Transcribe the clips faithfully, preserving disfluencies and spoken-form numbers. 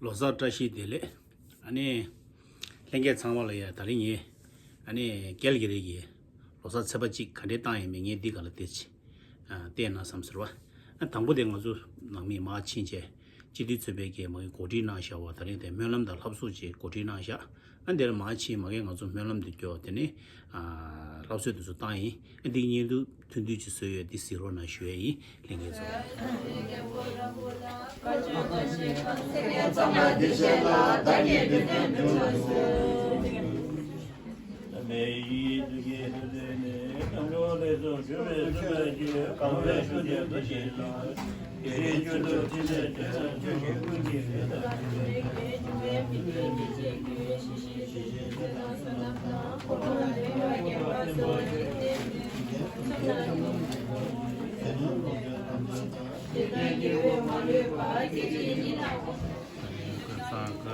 ལོ་གསར་བཀྲ་ཤིས་བདེ་ལེགས། ཨ་ནི། ལྷན་རྒྱས་ཚང་མ་ལ་ཡ་དེ་རིང་ངས། ཨ་ནི། ཀལ་གྷི་རི་གི་ལོ་གསར་ཚེས་པ་གཅིག་ག་འདྲས་བཏང་ཡིན་མིན་ངས་འདི་ག་ལ་བལྟས་ཅི། ཨ། བལྟས་ན་བསམ་ཟེར་བ། ཨ། དང་པོ་དེ་ང་ཚོ་ནང་མི་མར་ཕྱིན་བྱས། སྤྱི་འཐུས་ཚོགས་པའི་གི་མ་གི་གོ་སྒྲིག་གནང་བཞག་པ་དེ་རིང་དེ་སྨོན་ལམ་དང་ལྷ་གསོལ་བཅས་གོ་སྒྲིག་གནང་བཞག་ཨ། འདིར་མར་ཕྱིན་མ་གི་ང་ཚོ་སྨོན་ལམ་དུ་སྐྱོར་དེ་ནི། ཨ། ལྷ་གསོལ་དེ་ཚོ་བཏང་ཡིན། ཨ། འདི་བརྙན་ཐུང་ཐུང་ཐུང་ཅིག་བཟོས་ཡོད། འདི་གཟིགས་རོགས་གནང་ཞུ་ཡས་ཡིན། ལྷན་རྒྱས་ཚོ། སངས་རྒྱས་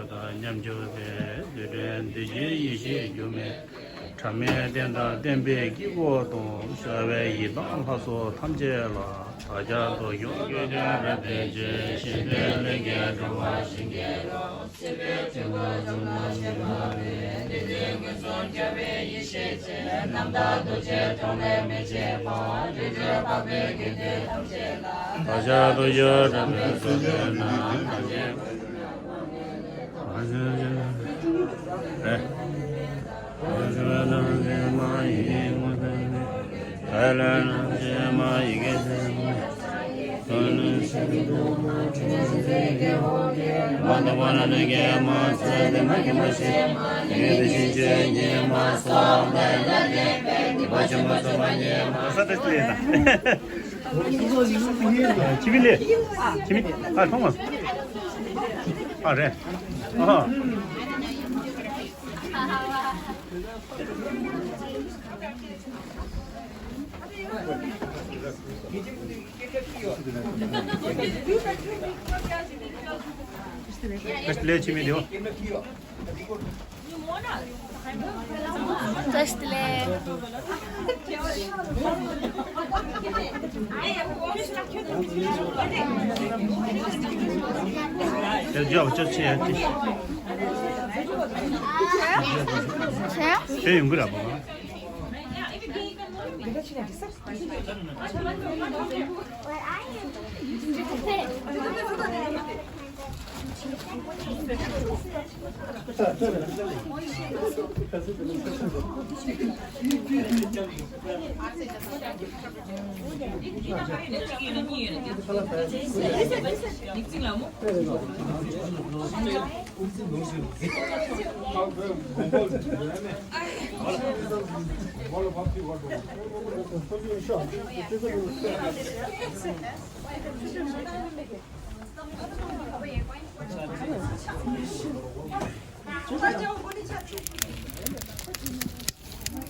དང་མཉམ་སྦྱོར་ཏེ། རྡུལ་ཕྲན་འདུས་བྱས་ཡེ་ཤེས་སྒྱུ་མའི། ཕྲ་མོའི་རྟེན་དང་བརྟེན་པའི་དཀྱིལ་འཁོར་དུ། ཤར་བའི་ཡི་དམ་ལྷ་ཚོགས་ཐམས་ཅད་ལ། བདག་ཅག་སྟོབས་དབྱུང་ཀུན་ཀྱང་རབ་བརྟན་ཅིང་། གཞན་ཕན་ལྷན་སྐྱེས་འགྲོ་བ་གཞན་ཀུན་ལ། སྲིད་པའི་འཁྲུལ་འཁོར་གསུམ་ལ་ཞེན་པ་མེད། བདེ་སྟོང་མངོན་སུམ་རྒྱལ་བའི་ཡེ་ཤེས་ཅན། རྣམ་དག་རྡོ་རྗེ་འཕྲོག་ལས་མི་བྱེད་པ། རིག་འཛིན་འཕགས་པའི་དགེ་འདུན་ཐམས་ཅད་ལ། བདག་ཅག་ཐུགས་ཞབས་དྲང་བའི་གསོལ་འདེབས་ན། ཐམས་ཅད་ཁྱི་མི་ལས། ཁྱི་མི། ཨ། མཐོང་བ། ཨ་རེད། ཨ། ལས་ཁྱི་མི་དེའོ། བཀྲ་ཤིས་བདེ་ལེགས། དེ་རྒྱབ་ཅོག་ཆེ་ཡ་ཅི། ཆེ་ཡོང་གི་ར་བ།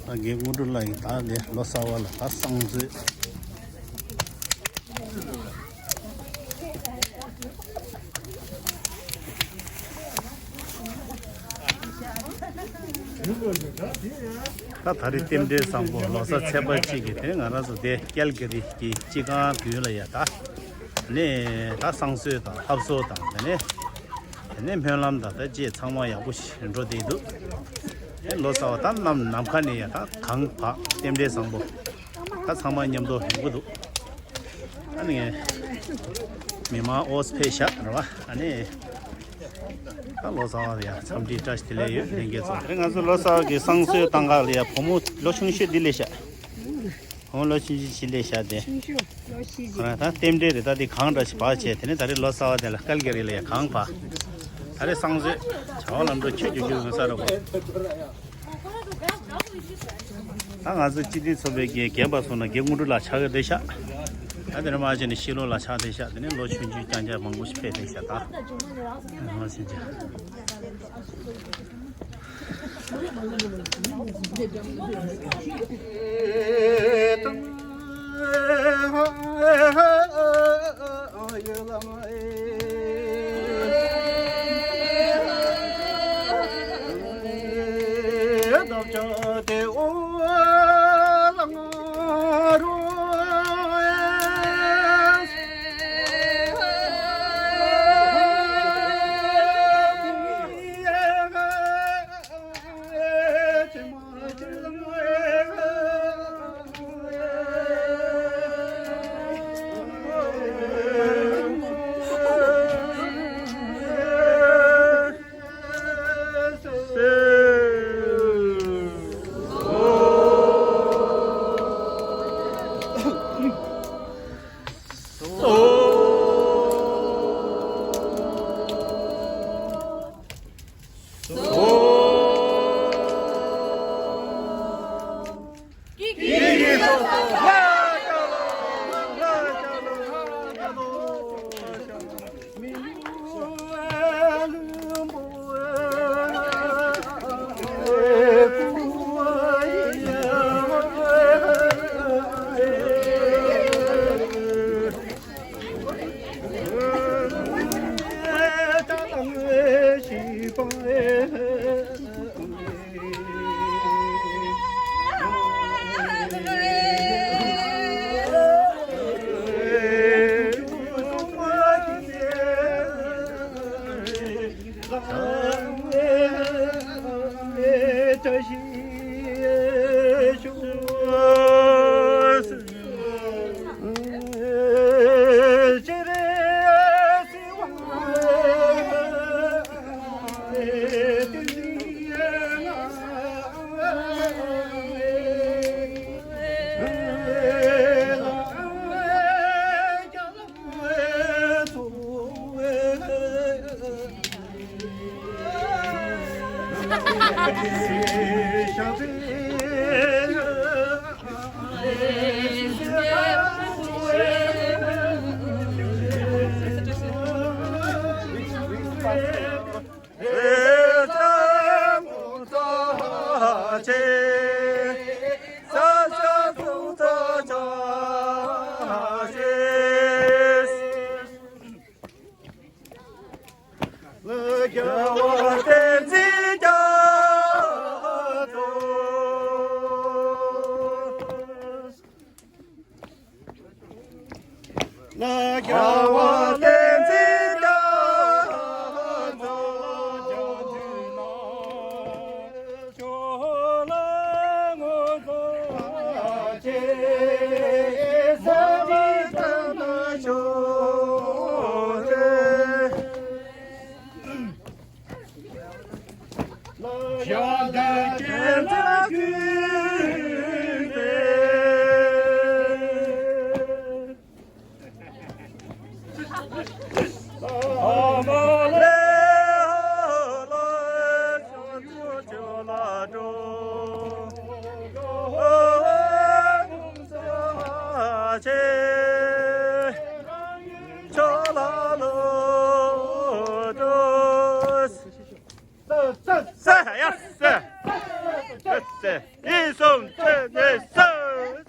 ད་རྒན་དངོས་གྲུབ་ལགས་ཀྱིས་ད་ལོ་གསར་བ་ལ་ད་བསང་མཛོད། ད་ད་རེས་རྟེན་འབྲེལ་བཟང་པོ་ལོ་གསར་ཚེས་པ་གཅིག་གི་དེ་ང་རང་ཚོ་དེ་ཀལ་གྷི་རི་གི་སྤྱི་ཁང་མདུན་ལ་ཡ་ད་ནས་ད་བསང་གསོལ་དང་ལྷ་གསོལ་དང་དེ་ནས་དེ་ནས་སྨོན་ལམ་དང་ད་ཅེས་ཚང་མ་ཡག་པོ་ཞིག་འགྲོ་བསྡད་འདུག་དེ་ལོ་གསར་བ་ད་ནམ་ནམ་མཁའ་ནས་ཡ་ད་གངས་བབས་རྟེན་འབྲེལ་བཟང་པོ། ད་ཚང་མ་མཉམ་དུ་ཡོང་གི་འདུག་ཨ་ནི་ངས་མི་མང་ཨོ་སི་ཕེ་ཤག་རེད་བ། ཨ་ནི་ད་ལོ་གསར་བ་ལ་ཡ་འཚམས་འདྲི་བཀྲ་ཤིས་བདེ་ལེགས་ཡོད་ལྷན་རྒྱས་ཚོ། ཨ་ནི་ང་ཚོ་ལོ་གསར་བ་གི་བསང་གསོལ་བཏང་ག་ལ་ཡ་བུ་མོ་ལོ་ཆུང་ཤོས་འདི་ལས་ཤག་བུ་མོ་ལོ་ཆུང་ཤོས་ཅིག་ལས་ཤག་དེ། ཁོ་རང་ད་རྟེན་འབྲེལ་རེད། ད་དེ་གང་འདྲ་ཞིག་བག་བྱས་དེ་ནས་ད་རེས་ལོ་གསར་བ་དེ་ལ་ཀལ་གྷི་རི་ལ་ཡ་གངས་བབས། ད་རེས་བསང་གསོལ་བྱ་བ་ལམ་འགྲོ་ཁྱོད་རྒྱུག་རྒྱུག་ཡོང་ས་རེད་གོ། ད་ང་ཚོ་སྤྱི་འཐུས་ཚོགས་པའི་རྒན་རྒན་པ་སོང་ན་རྒན་དངོས་གྲུབ་ལགས་ཆགས་ཀྱི་བསྡད་ཤག་ད་དེ་ནས་མར་བྱས་ནས་ཕྱི་ལོགས་ལ་ཆགས་བསྡད་ཤག་དེ་ནས་ལོ་ཆུང་ཆུང་རྐྱང་རྐྱང་མང་པོ་ཞིག་ཕེབས་བསྡད་ཤག་ད་མར་བྱས་ཀྱང་ ཡ། ཡིན་གསུམ་གཅིག་གཉིས་གསུམ་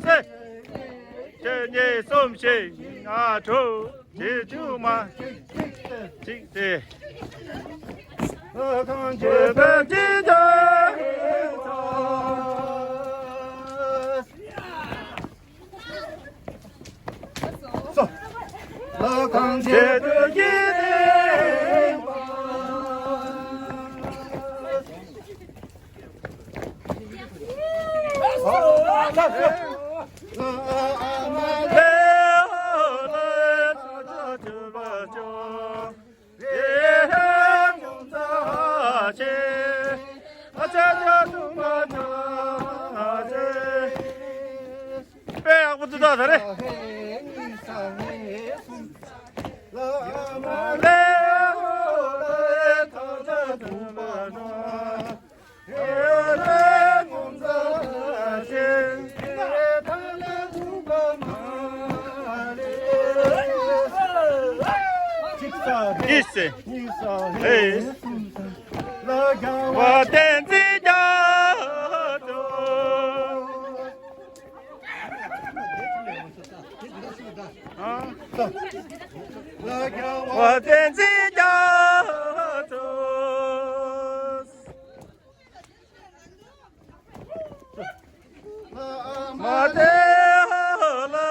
གཅིག་གཉིས་གསུམ་བཞི་ལྔ་དྲུག་བརྒྱད་དྲུག་མ་གཅིག་སྟེ། དཔེ་ཡག་པོ་འདུག་ད་ད་རེ། ཡིས། ཧེ། བ་དན་ཚིག་རྒྱ་མཚོ། བ་དན་ཚིག་རྒྱ་མཚོ། མ་དེ་ཧ་ལེ་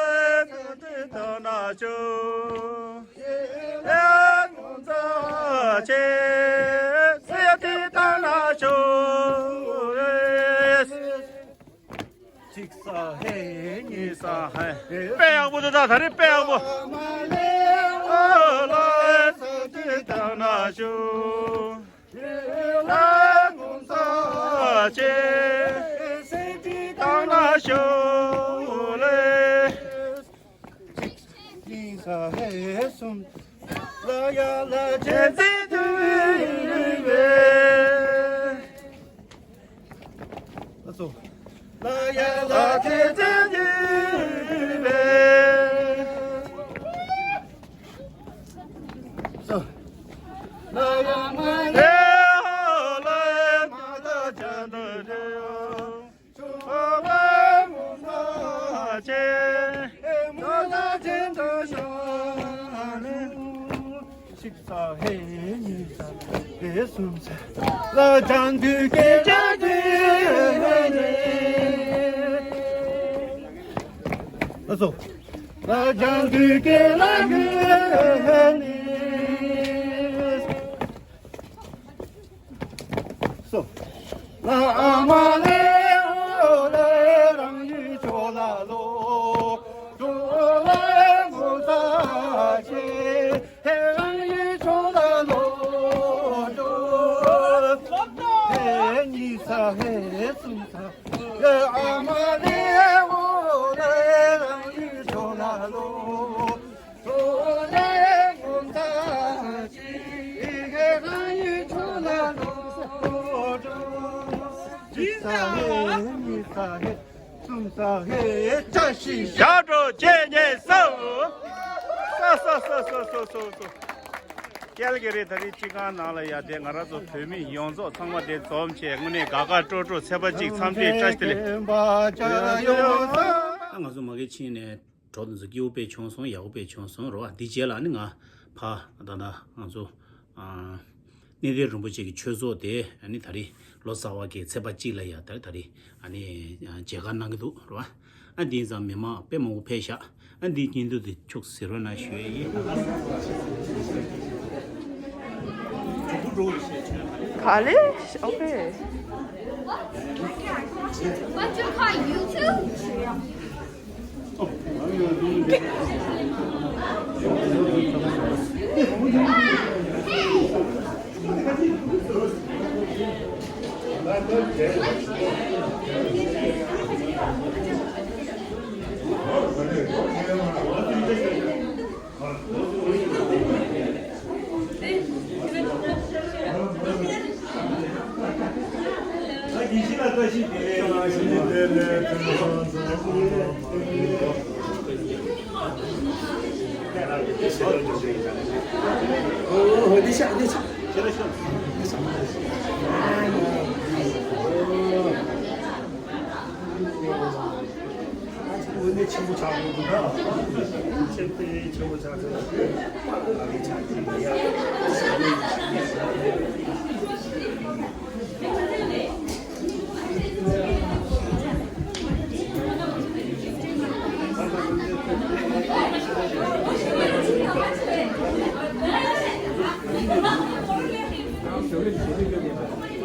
ཚེ་ཏི་ཏ་ན་ཤོ། ཡ་ནུ་ཚ་ཆེ། ཚེ་ཏི་ཏ་ན་ཤོ། གཅིག་ས་ཧེ་གཉིས་ས་ཧེ། དཔེ་ཡག་པོ་འདུག་ད་ད་རེས་དཔེ་ཡག་པོ། ཧ་ལེ་ཚེ་ཏི་ཏ་ན་ཤོ། གསུམ་ཚར། ལ་ཅང་དུས་ཀྱི་ཅ་དུས་ནས། ལ་སོ། ལ་ཅང་དུས་ཀྱི་ལ་དུས་ནས། སོ། ལ་ཨ་མ་ལེ་འོ་ལེ་རང་ཡུལ་ཕྱོགས་ལ་ལོ། འགྲོ་ལེ་ངོ་ཚ་ཆེ། ཧེ་རང་ཡུལ་ཕྱོགས་ལ་ལོ། འགྲོ། ཧེ་གཉིས་ཚ་ཧེ་གསུམ་ཚ། ལ་ཨ་མ་ལེ་འོ་ལེ་རང་ཡུལ་ཕྱོགས་ལ་ལོ། ཞག་གྲོགས་བཅས་ཉེས་སོ། སོ་སོ། ཀལ་གི་རི་ད་རིང་སྤྱི་ཁང་ནང་ལ་ཡ་དེ་ང་རང་ཚོ་བོད་མི་ཡོངས་རྫོགས་ཚང་མ་དེ་འཛོམས་བྱས་དངོས་གནས་དགའ་དགའ་སྤྲོ་སྤྲོ་ཚེས་པ་གཅིག་འཚམས་འདྲི་བཀྲ་ཤིས་བདེ་ལེགས། ང་ཚོ་མ་གི་ཕྱིན་ནས། གྲོགས་དེ་ཚོ་སྐྱིད་པོ་དཔེ་བྱུང་སོང་། ཡག་པོ་དཔེ་བྱུང་སོང་རོ། འདི་རྗེས་ལ་ནི་ང་ཕ་ད་ད་ང་ཚོ་ཨ་གནས་བརྟན་རིན་པོ་ཆེ་གི་ཆོས་ཚོགས་དེ་ཨ་ནི་ད་རེས་ལོ་གསར་བ་གི་ཚེས་པ་གཅིག་ལ་ཡ་ད་ད་རེས་ཨ་ནི་མཇལ་ཁ་གནང་གི་འདུག་རོ། ཨ་འདི་ཙམ་མི་མང་དཔེ་མང་པོ་ཕེབས་ཤག་ཨ་འདི་སྙིང་སྡུག་དེ་ཁྱུག་ཟེར་རོ་ན་ཞུ་ཡས་ཡིན། ག་ལེ། ཨོ་ཁེ། What you call YouTube? དངོས་གནས་ཆེན་པོ་ཆགས་ཡོད་འདུག་ད། ཆེན་པོ་ཆེན་པོ་ཆགས་ཡོད་འདུག་ཨ་ལས་ཆགས་ཀྱི་མི་ཡ།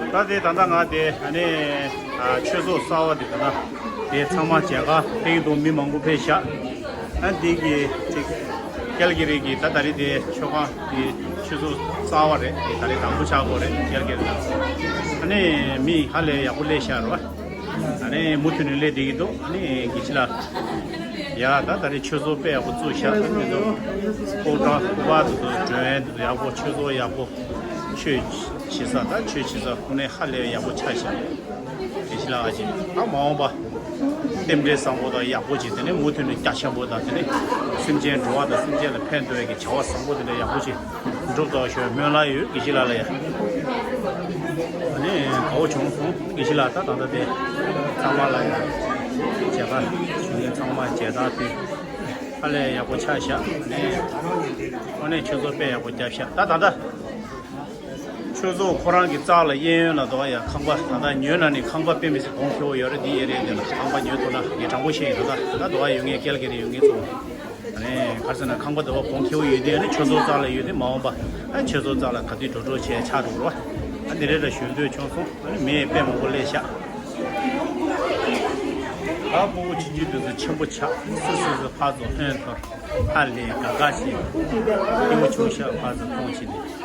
ད་དེ་ད་ལྟ་ང་དེ་ཨ་ནི་ཨ་ཆོས་ཚོགས་གསར་བ་དེ་ད་ལྟ་དེ་ཚང་མ་མཇལ་ཁ་ཕེབས་ཀྱི་འདུག་མི་མང་པོ་ཕེབས་ཤག་ཨ་འདི་གི་ཅིག་ཀལ་གི་རི་གི་ད་ད་རེས་དེ་ཆོས་ཁང་དེ་ཆོས་ཚོགས་གསར་བ་རེད། དེ་ད་རེས་དང་པོ་ཆགས་པ་རེད་ཀལ་གི་རི། ཨ་ནི་མི་ཧ་ལས་ཡག་པོ་སླེབས་ཤག་རོ། ཨ་ནི་མུ་མཐུད་ནས་སླེབས་བསྡད་ཀྱི་འདུག་ཨ་ནི་དགེ་བཤེས་ལགས། ཡ་ད་ད་རེས་ཆོས་ཚོགས་དཔེ་ཡག་པོ་བཙུགས་ཤག་དེ་ཚོ་སྐུ་དྲག་སྐུ་པར་དེ་ཚོ་སྒྲོན་དེ་ཚོ་ཡག་པོ། ཆོས་ཚོགས་ཡག་པོ། ཆོས་བྱེད་ས་ད་ཆོས་བྱེད་ས་དངོས་གནས་ཧ་ལས་ཡག་པོ་ཆགས་ཤག་དགེ་བཤེས་ལགས་ཨ་ཅེ་ད་མ་འོངས་པ་རྟེན་འབྲེལ་བཟང་པོ་དང་ཡག་པོ་ཅིག་དེ་ནས་མུ་མཐུད་ནས་རྒྱ་ཆེན་པོ་དང་དེ་ནས་སེམས་ཅན་འགྲོ་བ་དང་སེམས་ཅན་ལ་ཕན་ཐོགས་ཡག་གི་བྱ་བ་བཟང་པོ་དེ་འདྲ་ཡག་པོ་ཅིག་འགྲུབ་ཐུབ་ཤོག་སྨོན་ལམ་ཡོད་དགེ་བཤེས་ལགས་ལ་ཡ། ཨ་ནི་དགའ་བོ་བྱུང་སོང་དགེ་བཤེས་ལགས། ད་ད་ལྟ་དེ་ཚང་མ་ལ་ཡ་མཇལ་ཁ་ཞུ་མཁན་ཚང་མ་མཇལ་དར་དེ་ཧ་ལས་ཡག་པོ་ཆགས་ཤག་ཨ་ནི་དངོས་གནས་ཆོས་ཚོགས་དཔེ་ཡག་པོ་བརྒྱབ་ཤག་ད་ད་ལྟ་ཆོས་ཚོགས་ཁོ་རང་གི་རྩ་ལ་གཡས་གཡོན་ལ་འདུག་ཡ་ཁང་པ་ད་ལྟ་ཉོས་ན་ནི་ཁང་པ་དཔེ་མི་སྲིད་གོང་ཁེ་པོ་ཡོད་རེད། འདི་ཨེ་རེད་འདི་ལ་ཁང་པ་ཉོས་ཐུབ་ན་ངས་དྲང་པོ་བཤད་ཡིན། ད་ལྟ་ད་ལྟ་འདུག་ཡ་ཡོད་ངེས་ཀལ་གི་རེད་ཡོད་ངེས་ཚོ། ཨ་ནི་ག་རེ་ཟེར་ན་ཁང་པ་འདི་བ་གོང་ཁེ་པོ་ཡོད་དུས་ཨ་ནི་ཆོས་ཚོགས་རྩ་ལ་ཡོད་དུས་མ་འོངས་པ་ཨ་ཆོས་ཚོགས་རྩ་ལ་ག་དུས་འགྲོ་འགྲོ་བྱས་ཆགས་འགྲོ་གི་རེད་བ། ཨ་འདི་རེད་ལ་ཞུ་འདོད་བྱུང་སོང་། ཨ་ནི་མི་དཔེ་མང་པོ་སླེབས་ཤག་ད་སྤོ་བོ་ཆུང་ཆུང་དེ་ཚོ་ཆེན་པོ་ཆགས་སུ་སུ་སུ་ཕར་ཚུར་ཐོན་ཐོར་ཧ་ལས་དགའ་དགའ་བྱས་སྐྱིད་པོ་བྱུང་ཤག་ཕར་ཚུར་མཐོང་བྱས་ནས།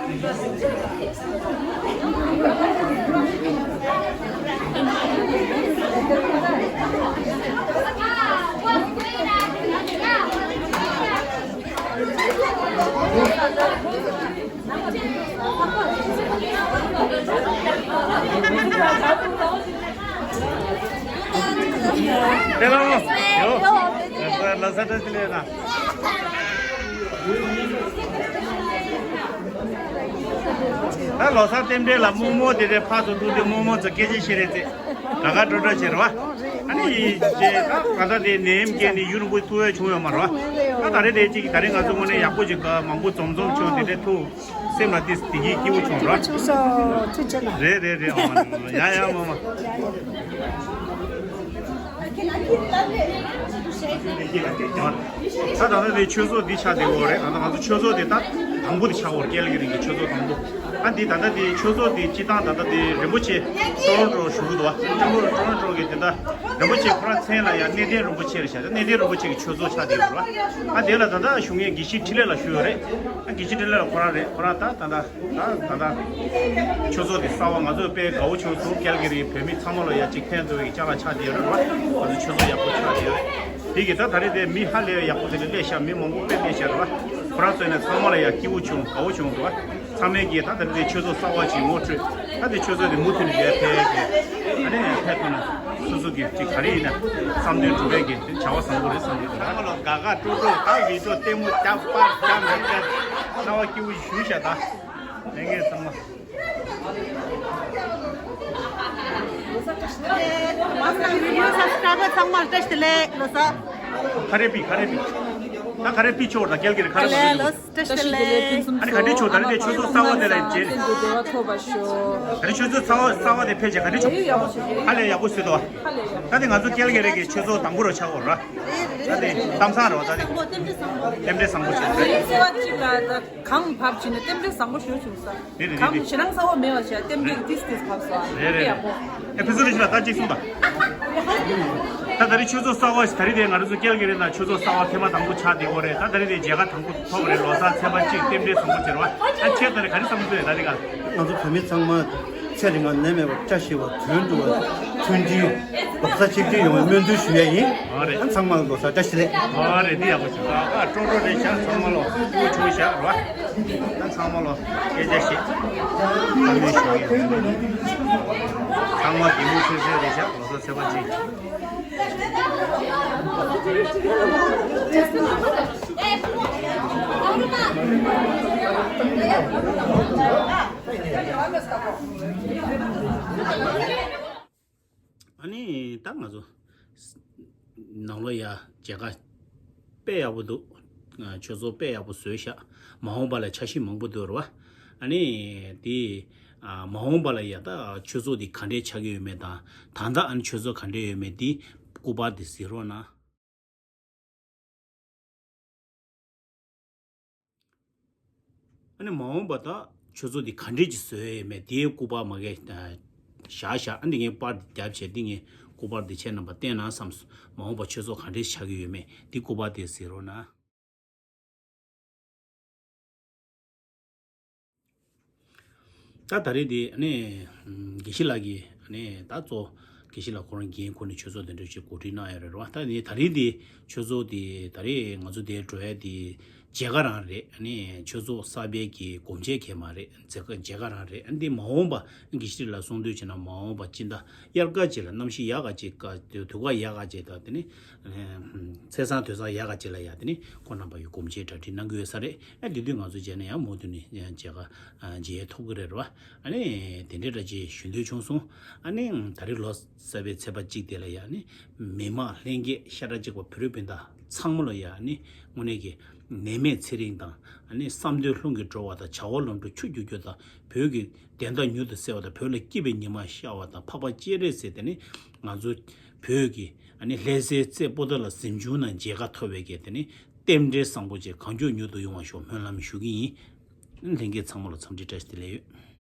ཧེ་ལོ། ཡོ། ལ་ས་བཀྲ་ཤིས་བདེ་ལེགས་ན། ད་ལོ་གསར་རྟེན་འབྲེལ་ལ་རྨོ་མོ་དེ་རེད། ཕར་ཚུར་འདུག་དེ་རྨོ་མོ་ཚོ་སྐད་ཆ་བཤད་རེད་ཟེར། དགའ་དགའ་སྤྲོ་སྤྲོ་བྱེད་རེད་བ། ཨ་ནི་ཡིན་ཅེ་ད་ག་ད་དེ་ནད་ཡམས་རྐྱེན་ནི་ཡུན་རིང་པོ་ཐུག་ཡ་བྱུང་ཡོད་མ་རེད་བ། ད་ད་རེས་དེ་གཅིག་ད་རེས་ང་ཚོ་དངོས་གནས་ཡག་པོ་ཅིག་ག་མང་པོ་འཛོམས་འཛོམས་བྱུང་དེ་འདྲས་ཐུག་སེམས་ལ་ཏིས་དེ་གི་སྐྱིད་པོ་བྱུང་ར། ཆུང་སོ་ཐུགས་རྗེ་གནང་། རེད་རེད་རེད། ཨ་མ་ཡ་ཡ་མ་མ། ད་ད་ལྟ་དེ་ཆོས་ཚོགས་འདི་ཆགས་བསྡད་ཡོད་རེད། ད་ལྟ་ང་ཚོ་ཆོས་ཚོགས་དེ་ད་དང་པོ་དེ་ཆགས་ཡོད་རེད། ཀལ་གི་རིང་གི་ཆོས་ཚོགས་དང་པོ། ཨ་འདི་ད་ལྟ་དེ་ཆོས་ཚོགས་དེ་སྤྱི་བཏང་ད་ལྟ་དེ་རིན་པོ་ཆེ་ཊོ་རོན་ཊོ་བཞུགས་གི་འདུག་བ། ཊོ་རོན་ཊོ་རོན་ཊོ་གི་དེ་ད་རིན་པོ་ཆེ་ཁོ་རང་མཚན་ལ་ཡང་གནས་བརྟན་རིན་པོ་ཆེ་རེད་ཤག་གནས་བརྟན་རིན་པོ་ཆེ་གི་ཆོས་ཚོགས་ཆགས་བསྡད་ཡོད་རེད་བ། ཨ་དེ་ལ་ད་ལྟ་བཞུགས་མཁན་དགེ་བཤེས་འཕྲིན་ལས་ལགས་བཞུགས་ཡོད་རེད། ཨ་དགེ་བཤེས་འཕྲིན་ལས་ལགས་ཁོ་རང་རེད། ཁོ་རང་ད་ད་ད་ད་ད་ད་ཆོས་ཚོགས་དེ་གསར་པ་ང་ཚོས་དཔེ་དགའ་བོ་བྱུང་སོང་། ཀལ་གི་རིའི་བོད་མི་ཚང་མ་ལ་ཡ་གཅིག་ཕན་ཐོགས་ཀྱི་ཅ་ལག་ཆགས་བསྡད་ཡོད་རེད་བ། ང་ཚོ་ཆོས་ཚོགས་ཡག་པོ་ཆགས་བསྡད་ཡོད་རེད། དེ་གི་ད་ད་རེས་དེ་མི་ཧ་ལས་ཡག་པོ་དེ་འདྲ་སླེབས་ཤག་མི་མང་པོ་དཔེ་སླེབས་ཤག་རེད་བ། ཁོ་རང་ཚོ་ནས་ཚང་མ་ལ་ཡ་སྐྱིད་པོ་བྱུང་། དགའ་བོ་བྱུང་རེད་བ། ཚང་མས་ཀྱིས་ད་ད་རེས་དེ་ཆོས་ཚོགས་གསར་པ་ཅིག་ངོ་སྤྲོད། ད་དེ་ཆོས་ཚོགས་དེ་མུ་མཐུད་ནས་ཡར་འཕེལ་ཡག་གི་ཨ་ནི་ཡར་འཕེལ་ཐུབ་ན་སོ་སོ་གི་ཅིག་ག་རེ་ཡིན་ན་བསམ་དོན་འགྲུབ་པའི་གི་བྱ་བ་བཟང་པོ་རེད་བསམ་གི་འདུག་ང་ལ་དགའ་དགའ་སྤྲོ་སྤྲོ་ད་བི་ཌིའོ་ལྟད་མོ་རྒྱབ་པར་རྒྱབ་མེད་ཀྱང་རྣ་བ་སྐྱིད་པོ་ཞུ་ཤག་ད་ལས་ངན་ཚང་མ། ཚང་མ་བཀྲ་ཤིས་བདེ་ལེགས་ལོ་གསར། ཁ་རེ་པི་ཁ་རེ་པི། ད་ཁ་རེ་པི་ཆོག་ད་སྐྱེལ་གི་རེད། ཁ་རེ་པི་ལོ་གསར། བཀྲ་ཤིས་བདེ་ལེགས། ཨ་ནི་ག་འདྲས་བྱུང་། ད་རེས་དེ་ཆོས་ཚོགས་གསར་པ་དེ་ལ་མཇལ། ད་རེས་ཆོས་ཚོགས་གསར་པ་གསར་པ་དེ་ཕེབས་བྱས་ག་འདྲས་བྱུང་། ཧ་ལས་ཡག་པོ་བཟོས་འདུག་ད་དེ་ང་ཚོ་ཀལ་གི་རེད་གི་ཆོས་ཚོགས་དང་པོ་རུ་ཆགས་ཡོད་ར། ད་དེ་གཏམ་བཟང་རེད་བ། ད་དེ་རྟེན་འབྲེལ་བཟང་པོ་བྱས་རེད། གང་བབས་བྱས་ནས་རྟེན་འབྲེལ་བཟང་པོ་ཞེ་པོ་བྱུང་ས། རེད་རེད་རེད། གང་ཞེ་སྡང་ཚ་བོ་མེད་པ་བྱས་རྟེན་འབྲེལ་ཏིས་ཏིས་བབས་ས། རེད་རེད། ཡག་པོ། ཨེ་ཕུན་ཚོགས་རིན་ཆེན་ལགས་ད་གཅིག་གསུངས་དང་། ད་ད་རེས་ཆོས་ཚོགས་གསར་པ་ཞིག་ད་རེས་དེ་ང་རང་ཚོ་ཀལ་གི་རེད་ན་ཆོས་ཚོགས་གསར་པ་ཐེངས་མ་དང་པོ་ཆགས་བསྡད་ཡོད་རེད། ད་ད་རེས་དེ་མཇལ་ཁ་དང་པོ་ཐོབ་རེད། ལོ་གསར་ཚེས་པ་གཅིག་རྟེན་འབྲེལ་བཟང་པོ་ཟེར་བ། ཨ་ཁྱེད་ད་རེས་ག་རེ་བསམ་ཚུལ་རེད་ད་རེས་ག་ང་ཚོ་བོད་མི་ཚང་མ་ཚེ་རིང་བ་ནད་མེད་པ་བཀྲ་ཤིས་པ་དོན་འགྲུབ་པ་མཐུན་སྒྲིལ་ལོ་གསར་ཆིག་སྒྲིལ་ཡོང་བའི་སྨོན་འདུན་ཞུ་ཡ་ཡིན། ཨ་རེད། ཨ་ཚང་མ་ལ་ལོ་གསར་བཀྲ་ཤིས་བདེ་ལེགས། ཨ་རེད། འདི་ཡག་པོ་བྱུང་། ཨ་ཀྲོ་ཀྲོ་རེད་ཤག་ཚང་མ་ལོ་སྐུ་བྱུང་ཤག་ར། ཨ་ཚང་མ་ལོ་སྐད་ཆ་བཤད། བཀའ་མོལ་ཞུ་ཡིན། ཚང་མ་གད་མོ་ཚོད་ཚོད་རེད་ཤག་ལོ་གསར་ཚེས་པ་གཅིག་ཨ་ནི་ད་ང་ཚོ་ནང་ལོགས་ཡ་མཇལ་ཁ་དཔེ་ཡག་པོ་འདུག་ཆོས་ཚོགས་དཔེ་ཡག་པོ་བཟོས་ཤག་མ་འོངས་པ་ལ་འཆར་གཞི་མང་པོ་འདུག་རེད་བ། ཨ་ནི་དེ་མ་འོངས་པ་ལ་ཡ་ད་ཆོས་ཚོགས་དེ་ག་འདྲས་ཆགས་ཀྱི་ཡོད་མེད་དང་། ད་ལྟ་ཨ་ནི་ཆོས་ཚོགས་ག་འདྲས་ཡོད་མེད་དེ་སྐུ་པར་དེ་གཟིགས་རོགས་གནང་། ཨ་ནི་མ་འོངས་པ་ད་ཆོས་ཚོགས་འདི་ག་འདྲས་ཀྱི་བཟོས་ཡོད་མེད་དེའི་སྐུ་པར་མ་གས་བཞག་བཞག་ཨ་ནི་ངས་པར་འདི་བརྒྱབ་བྱས་འདི་ངས་སྐུ་པར་འདི་ཁྱེད་རྣམ་པ་བསྟན་ན་བསམ་སོང་། མ་འོངས་པ་ཆོས་ཚོགས་ག་འདྲས་ཆགས་ཀྱི་ཡོད་མེད་འདི་སྐུ་པར་དེ་གཟིགས་རོགས་གནང་། ད་ད་རེས་དེ་ནས་དགེ་བཤེས་ལགས་ཀྱིས་ནས་ད་གཙོ་དགེ་བཤེས་ལགས་ཁོ་རང་འགན་ཁུར་ནས་ཆོས་ཚོགས་དེ་འདྲ་ཞིག་གོ་སྒྲིག་གནང་ཡོད་རེད་བ། ད་ནི་ད་རེས་དེ་ཆོས་ཚོགས་དེ་ད་རེས་ང་ཚོ་དེ་འགྲོ་ཡ་དེ་མཇལ་ཁ་རང་རེད། ནས་ཆོས་ཚོགས་གསར་པའི་གི་སྒོ་འབྱེད་གས་མ་རེད། མཇལ་ཁ་མཇལ་ཁ་རང་རེད། འདི་མ་འོངས་པ་དགེ་བཤེས་ལགས་གསུང་དོན་བྱས་ན་མ་འོངས་པ་སྤྱི་ཟླ་དབྱར་ཁ་ཅིག་ལ་གནམ་གཤིས་ཡག་ག་ཅིག་ག་དུས་དུས་ཁ་ཡག་ག་ཅིག་དང་དེ་ནི་ཚེས་བཟང་དུས་བཟང་ཡག་ག་ཅིག་ལ་ཡ་དེ་ནི་ཁོང་རྣམ་པ་ཡི་སྒོ་འབྱེད་གྲ་སྒྲིག་གནང་གི་ཡོད་ས་རེད། ཨ་དེ་དུས་ང་ཚོ་མཇལ་ན་ཡང་མུ་མཐུད་ནས་མཇལ་ཁ་མཇལ་ཐུབ་ཀྱི་རེད་བ། ཨ་ནི་དེ་འདྲའི་འདྲ་ཅིག་ཞུ་འདོད་བྱུང་སོང་། ཨ་ནི་ད་རེས་ལོ་གསར་པའི་ཚེས་པ་གཅིག་དེ་ལ་ཡ་ནི་མི་མང་ལྷན་རྒྱས་ཤ་ཁྲག་གཅིག་པ་བོད་རིགས་སྤུན་ཟླ་ཚང་མ་ལ་ཡ་ནི་དངོས་གནས་ཀྱི་ནད་མེད་ཚེ་རིང་དང་། ཨ་ནི་བསམ་དོན་ལྷུན་གྱིས་འགྲོ་བ་དང་། བྱ་བ་ལམ་འགྲོ་ཆུ་རྒྱུག་རྒྱུ་དང་། བོད་ཀྱི་བདེན་མཐའ་མྱུར་དུ་གསལ་བ་དང་། བོད་ལ་སྐྱིད་པའི་ཉི་མ་ཤར་བ་དང་། འཕགས་པ་སྤྱན་རས་གཟིགས་དེ་ནི་ང་ཚོ་བོད་ཀྱི་ཨ་ནི་ལྷ་སའི་རྩེ་པོ་ཏ་ལ་གཟིམ་ཆུང་ནང་མཇལ་ཁ་ཐོབ་པའི་གི་དེ་ནི་རྟེན་འབྲེལ་བཟང་པོ་ཅིག་གང་མགྱོགས་མྱུར་དུ་ཡོང་བ་ཤོག་སྨོན་ལམ་ཞུ་གི་ཡིན། ལྷན་རྒྱས་ཚང་མ་ལ་འཚམས་འདྲི་བཀྲ་ཤིས་བདེ་ལེགས་ཡོད།